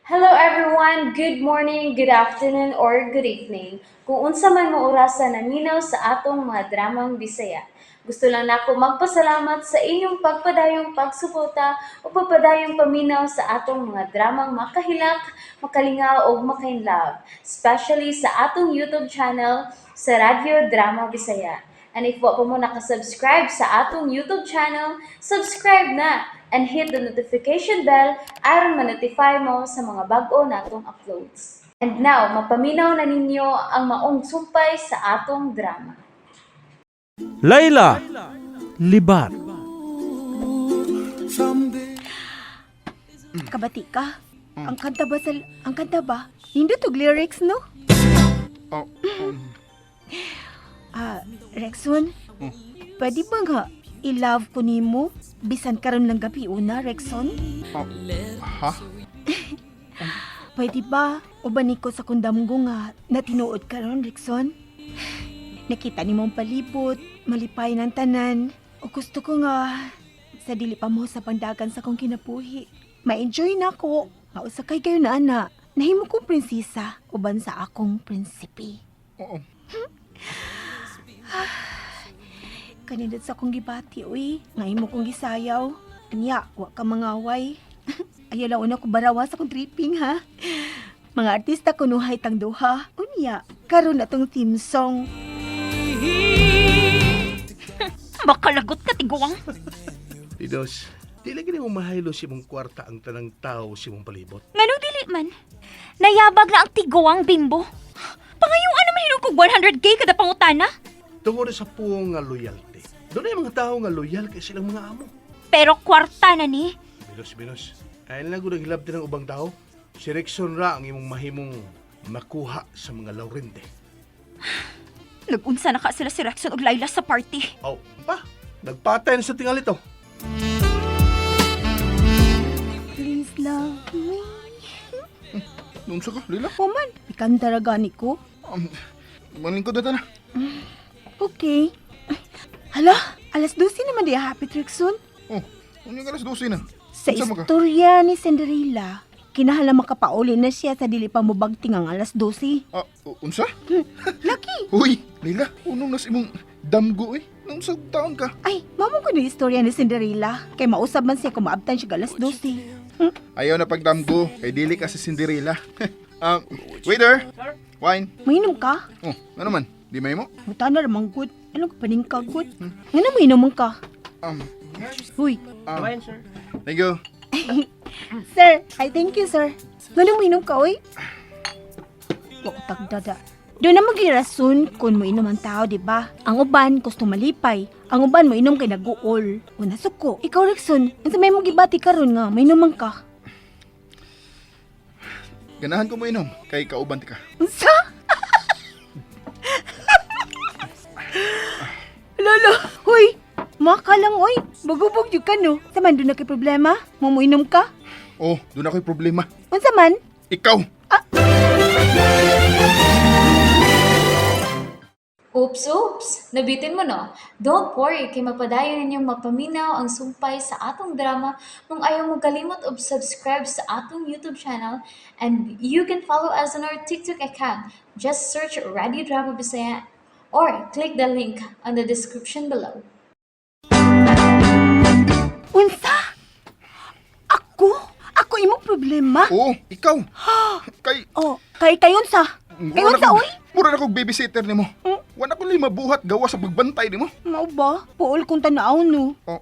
Hello everyone! Good morning, good afternoon, or good evening. Kung unsa man mo orasa naminaw sa atong mga dramang Bisaya. Gusto lang nako magpasalamat sa inyong pagpadayong pagsuporta o pagpadayong paminaw sa atong mga dramang makahilak, makalingaw ug makainlove, especially sa atong YouTube channel sa Radyo Drama Bisaya. And if wa pa mo nakasubscribe sa atong YouTube channel, subscribe na and hit the notification bell aron ma-notify mo sa mga bag-o natong uploads. And now, mapaminaw na ninyo ang maong sumpay sa atong drama. Layla, Libat. Kabati ka. Ang kanta ba sa ang kanta ba? Nindot og lyrics, no? Oh, Ah, Rexon. Pwede ba nga i-love ko nimo bisan karon lang gabi una, Rexon? Oh, ha? Pwede ba uban ko sa kundamgo nga natinuod karon, Rexon? Nakita nimo ang palibot, malipay ng tanan. O gusto ko nga sa dili pa mo sa pandagan sa kong kinabuhi. Ma-enjoy na ko. Nga usa kay kayo na ana. Nahimo kong prinsesa uban sa akong prinsipe. Oo. Kanindot sa akong gibati, uy. Nga imo kong gisayaw. Anya, wa ka mangaway. Ayaw lang una ko barawa sa akong tripping, ha? Mga artista kunuhay tang duha. Unya, karon na tong theme song. Makalagot ka, tiguang. Didos, di lagi nimo mahaylo si mong kwarta ang tanang tao si mong palibot. Ngano dili man? Nayabag na ang tiguang, bimbo. Pangayuan naman hinog kog 100K kada pangutana. Tungod sa puong nga loyalty. Doon ay mga tao nga loyal kay silang mga amo. Pero kwarta na ni. Binos, binos. Ay lang gud ang hilabti ng ubang tao. Si Rexon ra ang imong mahimong makuha sa mga Laurente. Nagunsa na ka sila si Rexon og Layla sa party. Oh, pa, nagpatay na sa tingali to. Please love me. Noon sa ka, Lila? Puman, ikanta ra gani ko. Manlingkod na ta na. Okay. Ay, hala, alas 12 naman di happy Trixon. Oh, unyang alas 12 na. Sa Unsa man ka? istorya ni Cinderella, kinahanglan makapauli na siya sa dili pa mobagting ang alas 12. Ah, unsa? Laki! Uy, Lila, unong nas imong damgo eh. Nung sa taon ka? Ay, mamo ko na istorya ni Cinderella. Kay mausab man siya kung maabtan siya alas 12. Ayaw na pagdamgo, kay dili ka si Cinderella. Waiter! Sir? Wine. Mainom ka? Oh, ano man? Di may mo? Buta na ramang good. Anong paningka good? Ngano mainom man ka? Huy, Thank you. Sir, I thank you, sir. Ngano mainom ka, oy? Wa ko tagdada. Doon na magirason kung mo inom ang tao, di ba? Ang uban, gusto malipay. Ang uban, mo inom kay naguol. Una suko. Ikaw, Rexon, unsa may mong gibati karon nga, mainom man ka. Ganahan ko mo inom, kay kauban ti ka. Unsa? Lolo, huy! Maka lang, oy. Bagubog jud ka, no? Sa man doon na kay problema? Mamuinom ka? Oh, doon ako'y problema. Unsa man? Ikaw! Oops, oops! Nabitin mo, no? Don't worry, kay mapadayon ninyong mapaminaw ang sumpay sa atong drama kung ayaw mo kalimot og subscribe sa atong YouTube channel, and you can follow us on our TikTok account. Just search Radio Drama Bisaya or click the link on the description below. Unsa? Ako? Ako imong problema? Oo, ikaw! Kay, Oh, kay kayon sa. Kayon sa, oy. Mura na kog babysitter nimo. Wala ko lima buhat gawa sa pagbantay nimo. Mao ba? Puol kong tanaw, no? Oh.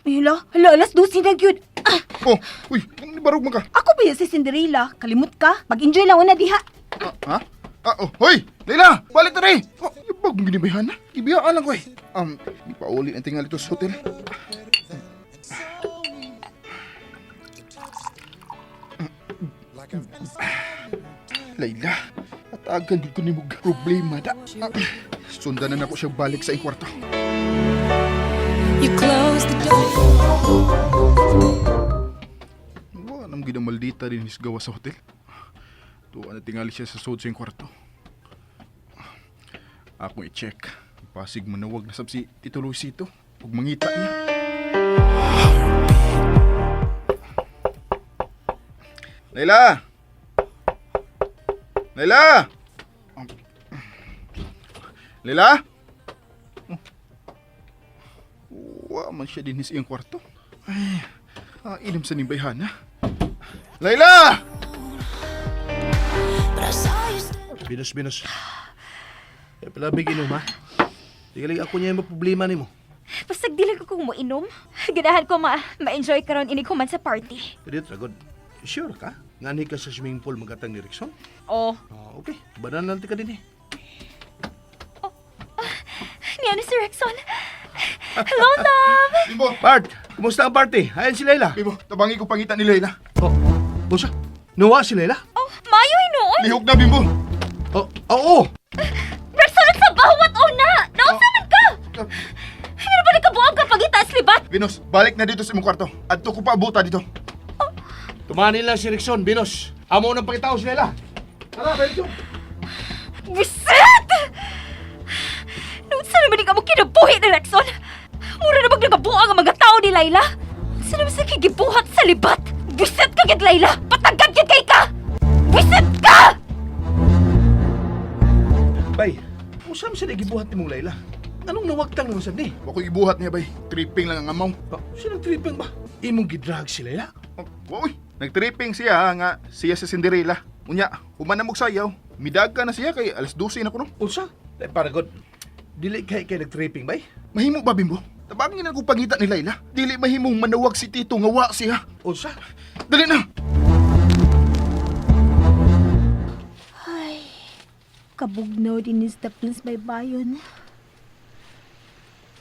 Ay, hala, hala, alas 12 na gyud. Ah, Oh, uy, barog man ka. ako ba yun si Cinderella? Kalimot ka? Mag-enjoy lang una diha. Ah, ha? Ah, oh, hoy! Leila! Balik na rin! Oh, ibag mong ginibihan na. Ibiyaan lang ko eh. Di pa uli ang tingali to sa hotel. Leila, atagan gid ko nimo problema da. Ah, sundan na nako siya balik sa iyang kwarto. You close the door. Wa nang ginamaldita din his gawa sa hotel. Tuwa na tingali siya sa sud sa iyang kwarto. Akong i-check. Pasig manawag na sab si Tito Luisito. Ug mangita niya. Layla! Layla! Layla? Oh. Wa man siya din sa iyang kwarto. Ay, ilim sa nimbayhana. Layla! Binus, Binus. Eh, palabig inom, ha? Tigaling ako niya yung problema nimo. Basta dili ko kung moinom. Ganahan ko ma-enjoy karon inig human sa party. Dito, ragod. Sure ka? Ngani ka sa swimming pool magatang ni Rickson? Oh. Ah, okay. Banan lang ti ka din eh. Niya ni si Rexon. Hello, love! Bimbo! Bart, kumusta ang party? Ayan si Layla. Bimbo, tabangi ko pangita ni Layla. Oh, busa. Nuwa si Layla? Oh, mayo hinuon. Lihok na, Bimbo! Oh, oo! Rexon, sa bawat una! Naunsa man ka! Ano ba nagkabuang ka pagitaas libat? Venus, balik na dito sa imong kwarto. Adto ko pa abuta dito. Tumanin lang si Rickson, Binus. Amo nang pakitao si Layla. Tara, Beljo. Buset! Naunsa naman ikaw mo kinabuhi ni Rexon? Mura na bag nagabuang ang mga tao ni Layla? Unsa naman sa kigibuhat sa libat? Buset ka gid, Layla! Patagad gid kay ka! Buset ka! Bay, usam sa nagibuhat ni mong Layla? Anong nawagtang naman sad ni? Wa ko'y ibuhat niya, bay. Tripping lang ang amaw. Oh, sinang tripping ba? Imong gidrag si Layla? Oh, wa, uy. Nagtripping siya ha, nga siya sa Cinderella. Unya, human na sayaw. Midag ka na siya kay alas 12 na kuno. Unsa? Ay, para god. Dili kay kay nagtripping bay? Mahimo ba, Bimbo? Tabangin na kong pangita ni Layla. Dili mahimong manawag si Tito nga wa siya. Unsa? Dali na! Ay, kabugnaw din ni sa Prince Baybayon.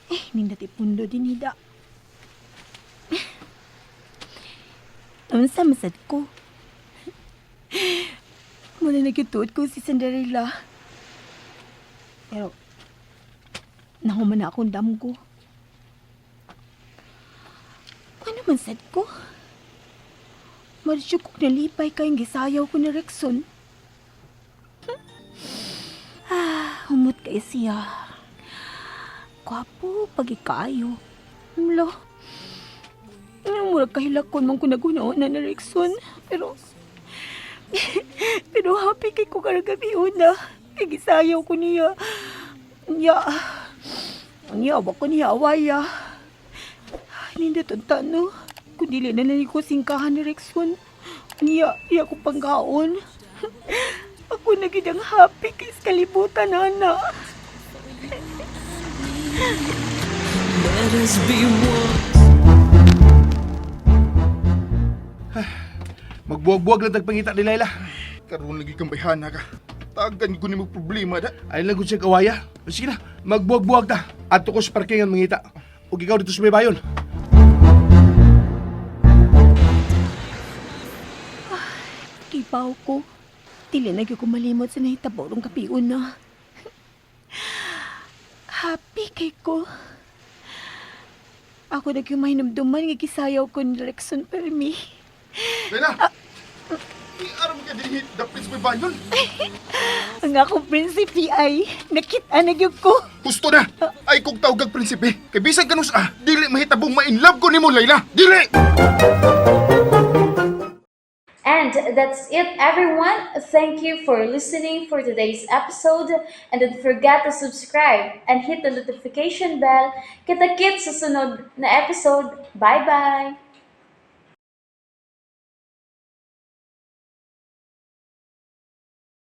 Eh, nindatipundo din hida. Unsa masad ko? Muna nagituot ko si Cinderella. Pero, nahuman na akong damgo. Ano man sad ko? Marisyo kong nalipay kayong gisayaw ko ni Rexon. Ah, humot kay siya. Gwapo, pagikayo. Mlo. Murag kahilakon man ko nagunaon na ni Rickson. Pero, pero happy kay ko karang gabi una. Kay gisayaw ko niya. Niya. Niya, wa ko niya awaya. Nindot ang tano. Kung dili na lang ko singkahan ni Rickson. Niya, iya ko panggaon. Ako na gid ang happy kay sa kalibutan, ana. Let us be one. Magbuwag-buwag lang tagpangita ni Layla. Karon lagi kang bayhana ka. Tagan ko ni mo problema da. Ay lang gud siya kawaya. Sige na, magbuwag-buwag ta. Adto ko sa parkingan mangita. Ug ikaw dito sa may bayon. Kibaw ko. Dili na gyud ko malimot sa nahitabo rong kapion na. Happy kay ko. Ako na gyud mahinumduman nga gisayaw ko ni Rexon permi. Layla! Aram ka dinhi the Prince Baybayon. Ang akong prinsipe ay nakita na gyud ko. Husto na! Ay kog tawag kag prinsipe. Kay bisan kanus ah, dili mahitabong ma-in love ko nimo Layla. Dili! And that's it, everyone. Thank you for listening for today's episode. And don't forget to subscribe and hit the notification bell. Kita-kits sa sunod na episode. Bye-bye!